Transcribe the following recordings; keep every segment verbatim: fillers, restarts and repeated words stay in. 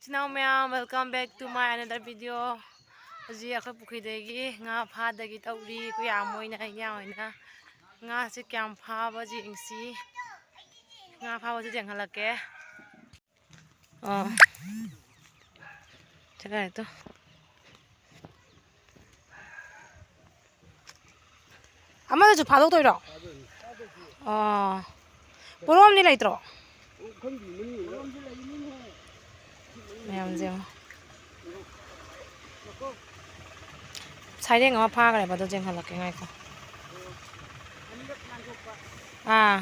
ꯏꯆꯤꯟ ꯏꯅꯥꯎ ꯃꯌꯥꯝ, welcome back to my another video. ꯍꯧꯖꯤꯛ ꯑꯩꯈꯣꯏ ꯄꯨꯈ꯭ꯔꯤꯗꯒꯤ ꯉꯥ ꯐꯥꯗꯒꯤ ꯇꯧꯔꯤ꯫ ꯑꯩꯈꯣꯏ ꯌꯥꯝ ꯑꯣꯏꯅ, ꯑꯩꯅ ꯑꯣꯏꯅ ꯉꯥꯁꯦ ꯀꯌꯥꯝ ꯐꯥꯕꯁꯦ ꯌꯦꯡꯁꯤ꯫ ꯉꯥ ꯐꯥꯕꯁꯦ ꯌꯦꯡꯍꯜꯂꯛꯀꯦ꯫ ꯑꯣ꯫ ꯆꯠꯈ꯭ꯔꯦ ꯇꯨ꯫ ꯑꯃꯗꯁꯨ ꯐꯥꯗꯣꯛꯇꯣꯏꯔꯣ? ꯑꯣ꯫ ꯄꯣꯔꯣꯝꯗꯤ ꯂꯩꯇ꯭ꯔꯣ? ꯃꯌꯥꯝꯁꯦ ꯌꯦꯡꯉꯣ꯫ ꯁꯥꯏꯔꯦꯡ ꯑꯃ ꯐꯥꯈ꯭ꯔꯦꯕ, ꯑꯗꯨ ꯌꯦꯡꯍꯜꯂꯛꯀꯦ ꯉꯥꯏꯈꯣ꯫ ꯑꯥ꯫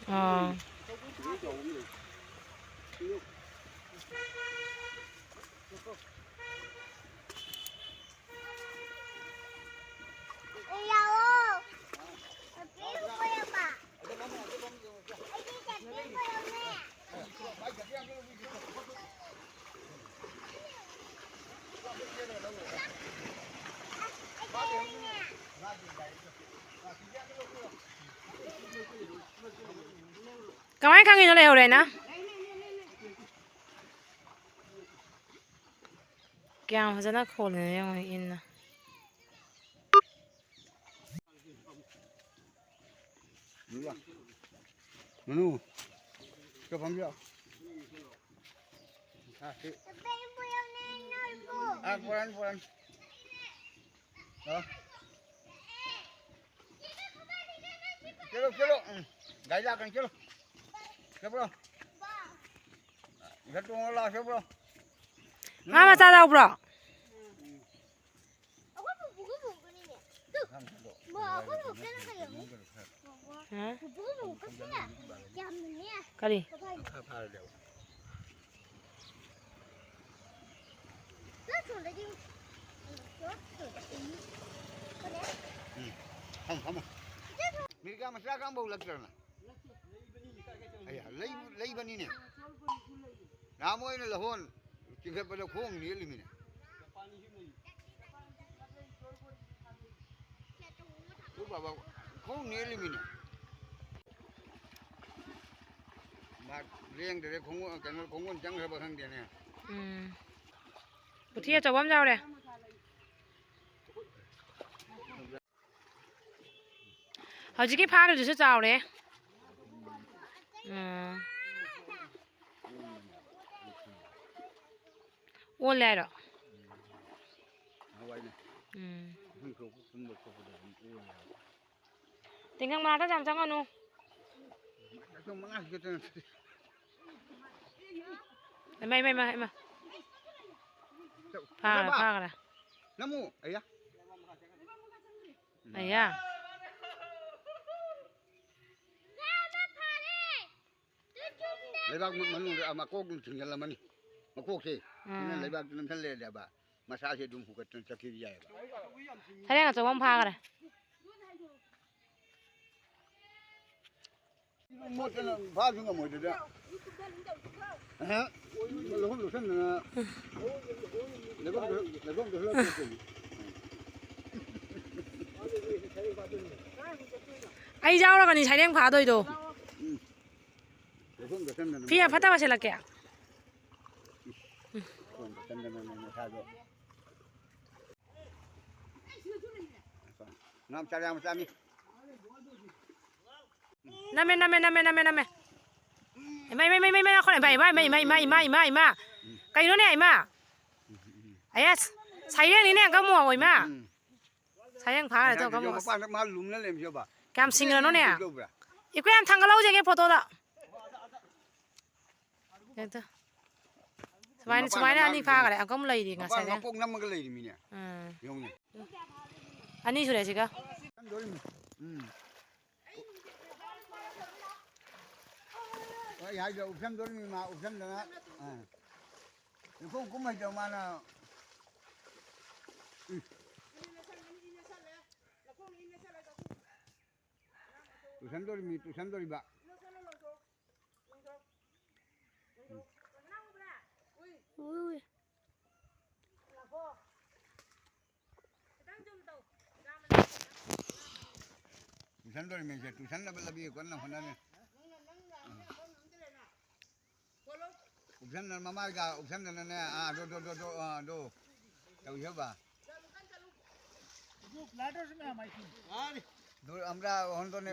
ꯑꯥ꯫ ꯀꯃꯥꯏꯅ ꯈꯪꯉꯤꯅꯣ ꯂꯩꯍꯧꯔꯦꯅ? ꯀꯌꯥꯝ ꯐꯖꯅ ꯈꯣꯜꯂꯤꯅꯣ ꯌꯦꯡꯉꯣ, ꯏꯟꯅ꯫ ꯃꯅꯨ, ꯁꯤꯗ ꯐꯝꯕꯤꯔꯣ꯫ ꯑꯥ, ꯁꯤ꯫ ꯑꯥ, ꯄꯨꯔꯛꯑꯅꯤ, ꯄꯨꯔꯛꯑꯅꯤ꯫ ꯂꯥꯛꯑꯣ꯫ ꯆꯦꯜꯂꯣ, ꯆꯦꯜꯂꯣ꯫ ꯎꯝ꯫ ꯒꯥꯔꯤ ꯂꯥꯛꯀꯅꯤ, ꯆꯦꯜꯂꯣ꯫ ꯆꯠꯄ꯭ꯔꯣ? ꯁꯤꯗ ꯇꯣꯡꯉ ꯂꯥꯛꯑꯣ, ꯆꯠꯄ꯭ꯔꯣ? ꯉꯥ ꯃꯆꯥ ꯌꯥꯎꯕ꯭ꯔꯣ? ꯎꯝ꯫ ꯑꯩꯈꯣꯏ ꯄꯨꯄꯨꯒ ꯄꯨꯄꯨꯒꯅꯤꯅꯦ꯫ ꯇꯨ꯫ ꯃꯥ, ꯑꯩꯈꯣꯏ ꯄꯨꯄꯨꯒꯅ ꯀꯩ ꯌꯥꯎꯅꯤ? ꯍꯥ? ꯄꯨꯄꯨꯒ ꯄꯨꯄꯨꯒ ꯀꯛꯁꯤꯅ ꯌꯥꯝꯅꯅꯦ꯫ ꯀꯔꯤ? ꯀꯗꯥꯏꯗ? ꯈꯔ ꯐꯥꯔꯗꯤ ꯌꯥꯎ꯫ ꯅꯪ ꯁꯣꯝꯗꯒꯤ꯫ ꯀꯔꯤ? ꯎꯝ꯫ ꯐꯝꯃꯣ, ꯐꯝꯃꯣ꯫ ꯃꯤꯔꯒꯥ ꯃꯆꯥꯒ ꯑꯝꯐꯥꯎ ꯂꯛꯇ꯭ꯔꯅ? ꯑꯩ ꯂꯩ-, ꯂꯩꯕꯅꯤꯅꯦ꯫ ꯅꯍꯥꯟꯃꯨꯛ ꯑꯩꯅ ꯂꯍꯣꯟ ꯆꯤꯡꯈꯠꯄꯗ ꯈꯣꯡ ꯅꯦꯠꯂꯤꯃꯤꯅꯦ꯫ ꯑꯩꯈꯣꯏ ꯕꯥꯕꯥ ꯈꯣꯡ ꯅꯦꯠꯂꯤꯃꯤꯅꯦ꯫ ꯂꯦꯡꯗ꯭ꯔꯦ, ꯈꯣꯡꯉꯨ-, ꯀꯩꯅꯣ, ꯈꯣꯡꯒꯨꯟ ꯆꯪꯈ꯭ꯔꯕ ꯈꯪꯗꯦꯅꯦ꯫ ꯎꯝ꯫ ꯄꯨꯊꯤ ꯑꯆꯧꯕ ꯑꯃ ꯌꯥꯎꯔꯦ꯫ ꯍꯧꯖꯤꯛꯀꯤ ꯐꯥꯈ꯭ꯔꯤꯗꯨꯁꯨ ꯆꯥꯎꯔꯦ꯫ ꯎꯝ꯫ ꯑꯣꯜꯂꯦ ꯍꯥꯏꯔꯣ? ꯎꯝ꯫ ꯇꯦꯡꯒꯪ ꯃꯅꯥꯛꯇ ꯌꯥꯝ ꯆꯪꯒꯅꯨ꯫ ꯏꯃꯥ, ꯏꯃꯥ, ꯏꯃꯥ, ꯏꯃꯥ꯫ ꯐꯥꯈ꯭ꯔꯦ, ꯐꯥꯈ꯭ꯔꯦ꯫ ꯅꯃꯨ, ꯑꯌꯥ꯫ ꯑꯌꯥ꯫ ꯂꯩꯕꯥꯛ ꯃꯅꯨꯡꯗ ꯃꯀꯣꯛ ꯊꯤꯡꯖꯤꯜꯂꯝꯃꯅꯤ꯫ ꯃꯀꯣꯛꯁꯦ꯫ ꯎꯝ꯫ ꯁꯤꯅ ꯂꯩꯕꯥꯛꯇ ꯅꯝꯁꯤꯜꯂꯦꯗꯕ꯫ ꯃꯁꯥꯁꯦ ꯑꯗꯨꯝ ꯍꯨꯒꯠꯇꯅ ꯆꯠꯈꯤꯕ ꯌꯥꯏꯑꯕ꯫ ꯁꯔꯦꯡ ꯑꯆꯧꯕ ꯑꯃ ꯐꯥꯈ꯭ꯔꯦ꯫ ꯃꯣꯠꯇꯅ ꯐꯥꯁꯨ ꯉꯝꯃꯣꯏꯗꯗ꯫ ꯑꯍ꯫ ꯂꯧꯐꯝ ꯂꯧꯁꯟꯗꯅ ꯂꯩꯐꯝꯗ, ꯂꯩꯐꯝꯗ ꯍꯨꯜꯂꯛꯇꯣꯏꯅꯤ꯫ ꯑꯩ ꯌꯥꯎꯔꯒꯅꯤ ꯁꯩꯔꯦꯡ ꯐꯥꯗꯣꯏꯗꯣ꯫ ꯎꯝ꯫ ꯂꯧꯐꯝ ꯂꯧꯁꯟꯗꯅ ꯐꯤ ꯃꯁꯥꯗꯣ꯫ ꯐꯠꯇꯕ ꯁꯦꯠꯂꯛꯀꯦ꯫ ꯂꯧꯐꯝ ꯂꯧꯁꯟꯗꯅ ꯃꯁꯥꯗꯣ꯫ ꯉꯥ ꯃꯆꯥ, ꯉꯥ ꯃꯆꯥꯅꯤ꯫ ꯅꯝꯃꯦ, ꯅꯝꯃꯦ, ꯅꯝꯃꯦ, ꯅꯝꯃꯦ, ꯅꯝꯃꯦ꯫ ꯏꯃꯥ, ꯏꯃꯥ, ꯏꯃꯥ, ꯏꯃꯥ, ꯏꯃꯥ, ꯏꯃꯥ, ꯏꯃꯥ, ꯏꯃꯥ, ꯏꯃꯥ, ꯏꯃꯥ, ꯏꯃꯥ, ꯏꯃꯥ, ꯏꯃꯥ, ꯏꯃꯥ꯫ ꯀꯩꯅꯣꯅꯦ, ꯏꯃꯥ? ꯑꯌꯥ, ꯁꯩꯔꯦꯡꯅꯤꯅꯦ, ꯑꯪꯀ ꯃꯣ, ꯏꯃꯥ꯫ ꯎꯝ꯫ ꯁꯩꯔꯦꯡ ꯐꯥꯈ꯭ꯔꯦ, ꯇꯣ, ꯉꯁꯥꯏ ꯑꯪꯀ ꯃꯣ꯫ ꯃꯄꯥꯟꯗ ꯃꯥ ꯂꯨꯝꯅ ꯂꯩꯔꯝꯃꯤꯁꯦ ꯌꯦꯡꯉꯣꯕ꯫ ꯀꯌꯥꯝ ꯁꯤꯡꯒ꯭ꯔꯅꯣꯅꯦ? ꯎꯗꯧꯕ꯭ꯔꯥ? ꯏꯀꯨꯏ ꯌꯥꯝ ꯊꯥꯡꯒꯠꯍꯧꯁꯦ, ꯐꯣꯇꯣꯗ꯫ ꯍꯦꯛꯇ꯫ ꯁꯨꯃꯥꯏꯅ, ꯃꯄꯥꯟꯗ ꯁꯨꯃꯥꯏꯅ ꯃꯥ ꯑꯅꯤ ꯂꯨꯝ-, ꯐꯥꯈ꯭ꯔꯦ꯫ ꯑꯪꯀ ꯑꯃ ꯂꯩꯔꯤ ꯃꯄꯥꯟ ꯉꯁꯥꯏꯗꯩ꯫ ꯃꯀꯣꯛ ꯅꯝꯃꯒ ꯂꯩꯔꯤꯃꯤꯅꯦ꯫ ꯎꯝ꯫ ꯌꯦꯡꯉꯨꯅꯦ꯫ ꯑꯅꯤ ꯁꯨꯔꯦ ꯁꯤꯒ꯫ ꯎꯝ꯫ ꯍꯣꯏ, ꯍꯥꯏꯗꯣ ꯎꯞꯁꯟꯗꯣꯔꯤꯃꯤ ꯃꯥ, ꯎꯞꯁꯟꯗꯅ꯫ ꯑꯥ꯫ ꯂꯨꯈꯣꯡ ꯀꯨꯝ ꯍꯩꯇꯕ ꯃꯥꯅ꯫ ꯎꯝ꯫ ꯇꯨꯁꯟꯗꯣꯔꯤꯃꯤ, ꯇꯨꯁꯟꯗꯣꯔꯤꯕ꯫ ꯎꯏ, ꯎꯏ꯫ ꯇꯨꯁꯟꯗꯣꯔꯤꯃꯤꯁꯦ, ꯇꯨꯁꯟꯅꯕ ꯂꯝꯕꯤ ꯀꯟꯅ ꯍꯣꯠꯅꯔꯤ꯫ ꯎꯞꯁꯟꯗꯅ, ꯃꯃꯥꯏꯒ ꯎꯞꯁꯟꯗꯅꯅꯦ꯫ ꯑꯥ, ꯑꯗꯣ, ꯑꯗꯣ, ꯑꯗꯣ, ꯑꯗꯣ, ꯑꯥ, ꯑꯗꯣ꯫ ꯇꯧꯁꯦꯕ꯫ ꯑꯗꯣ ꯑꯝꯔ ꯍꯣꯟꯗꯣꯅꯦ꯫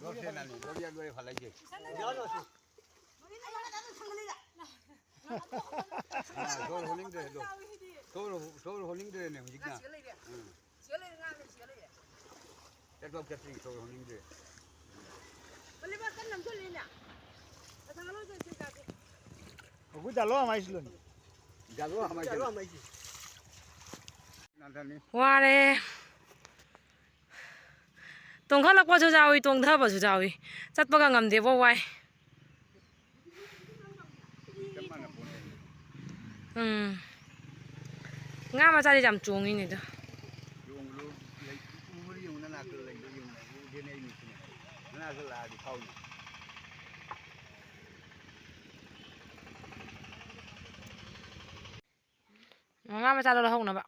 ꯂꯣꯏꯁꯦ ꯅꯥꯅꯦ, ꯂꯣꯏꯌꯥ ꯂꯣꯏ ꯐꯂꯥꯏꯁꯦ꯫ ꯑꯥ, ꯁꯣꯔ ꯍꯣꯟꯅꯤꯡꯗ꯭ꯔꯦ ꯑꯗꯣ꯫ ꯁꯣꯔ, ꯁꯣꯔ ꯍꯣꯟꯅꯤꯡꯗ꯭ꯔꯦꯅꯦ ꯍꯧꯖꯤꯛꯅ꯫ ꯎꯝ꯫ ꯆꯠꯊꯣꯛ ꯆꯠꯁꯤꯟ ꯇꯧꯍꯟꯅꯤꯡꯗꯦ꯫ ꯄꯜꯂꯤꯕ ꯀꯟꯅ ꯅꯝꯁꯤꯜꯂꯤꯅꯦ꯫ ꯃꯊꯪ ꯂꯧꯗꯣꯏ ꯁꯤ ꯀꯥꯁꯦ꯫ ꯑꯩꯈꯣꯏ ꯖꯥꯂꯣ ꯑꯃ ꯍꯥꯏꯁꯤꯂꯣꯅꯦ꯫ ꯖꯥꯂꯣ ꯑꯃ ꯍꯥꯏꯁꯤꯂꯣ꯫ ꯅꯥꯟꯊꯅꯤ꯫ ꯋꯥꯔꯦ꯫ ꯇꯣꯡꯈꯠꯂꯛꯄꯁꯨ ꯌꯥꯎꯏ, ꯇꯣꯡꯊꯕꯁꯨ ꯌꯥꯎꯏ꯫ ꯆꯠꯄꯒ ꯉꯝꯗꯦꯕꯣ, ꯋꯥꯏ꯫ ꯎꯝ꯫ ꯉꯥ ꯃꯆꯥꯗꯤ ꯌꯥꯝ ꯆꯣꯡꯉꯤꯅꯦ ꯑꯗꯣ꯫ ꯉꯥ ꯃꯆꯥꯗꯣ ꯂꯧꯍꯧꯅꯕ꯫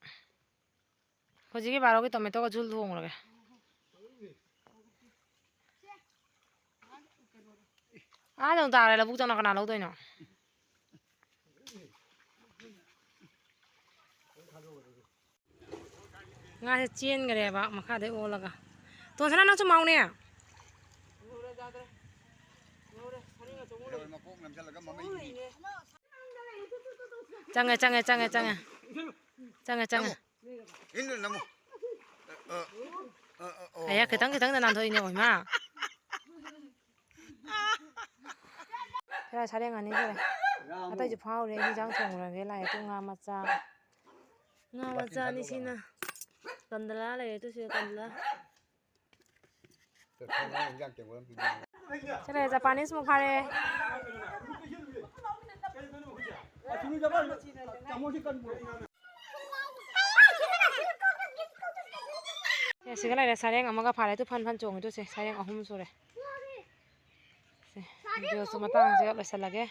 ꯍꯧꯖꯤꯛꯀꯤ ꯕꯥꯔꯣꯒꯤ ꯇꯣꯃꯦꯇꯣꯒ ꯖꯨꯜ ꯊꯣꯡꯉꯨꯔꯒꯦ꯫ ꯑꯥ ꯌꯧ ꯇꯥꯔꯦ, ꯂꯧꯕꯨꯛ ꯆꯪꯅ ꯀꯅꯥ ꯂꯧꯗꯣꯏꯅꯣ? ꯉꯥꯁꯦ ꯆꯦꯟꯈ꯭ꯔꯦꯕ ꯃꯈꯥꯗꯩ ꯑꯣꯜꯂꯒ꯫ ꯇꯣꯟꯁꯅꯥ, ꯅꯪꯁꯨ ꯃꯥꯎꯅꯦ꯫ ꯆꯪꯉꯦ, ꯆꯪꯉꯦ, ꯆꯪꯉꯦ, ꯆꯪꯉꯦ꯫ ꯆꯪꯉꯦ, ꯆꯪꯉꯦ꯫ ꯏꯟꯗꯨ ꯅꯝꯃꯨ꯫ ꯑ, ꯑ, ꯑ, ꯑ, ꯑꯣ꯫ ꯑꯌꯥ, ꯈꯤꯇꯪ ꯈꯤꯇꯪꯗ ꯅꯥꯟꯊꯣꯛꯏꯅꯦ, ꯑꯣꯏꯃꯥ꯫ ꯁꯤꯔ ꯁꯔꯦꯡ ꯑꯅꯤ ꯁꯨꯔꯦ꯫ ꯑꯇꯩꯁꯨ ꯐꯥꯎꯔꯦ꯫ ꯑꯩ ꯍꯤꯟꯖꯥꯡ ꯊꯣꯡꯉꯨꯔꯒꯦ꯫ ꯂꯥꯛꯑꯦ ꯇꯨ ꯉꯥ ꯃꯆꯥ꯫ ꯉꯥ ꯃꯆꯥ ꯑꯅꯤ ꯁꯤꯅ꯫ ꯀꯟꯗꯂꯥ ꯂꯩꯔꯦ ꯇꯨ ꯁꯤꯗ ꯀꯟꯗꯂꯥ꯫ ꯁꯤꯗ ꯖꯄꯥꯅꯤꯁ ꯃꯨꯛ ꯐꯥꯔꯦ꯫ ꯁꯦ, ꯁꯤꯒ ꯂꯩꯔꯦ, ꯁꯔꯦꯡ ꯑꯃꯒ ꯐꯥꯔꯦ꯫ ꯇꯨ ꯐꯟ ꯐꯟ ꯆꯣꯡꯉꯤꯗꯨ ꯁꯦ, ꯁꯔꯦꯡ ꯑꯍꯨꯝ ꯁꯨꯔꯦ꯫ ꯁꯦ, ꯚꯤꯗꯤꯑꯣꯁꯨ ꯃꯇꯥꯡꯁꯤꯗ ꯂꯣꯏꯁꯤꯜꯂꯒꯦ꯫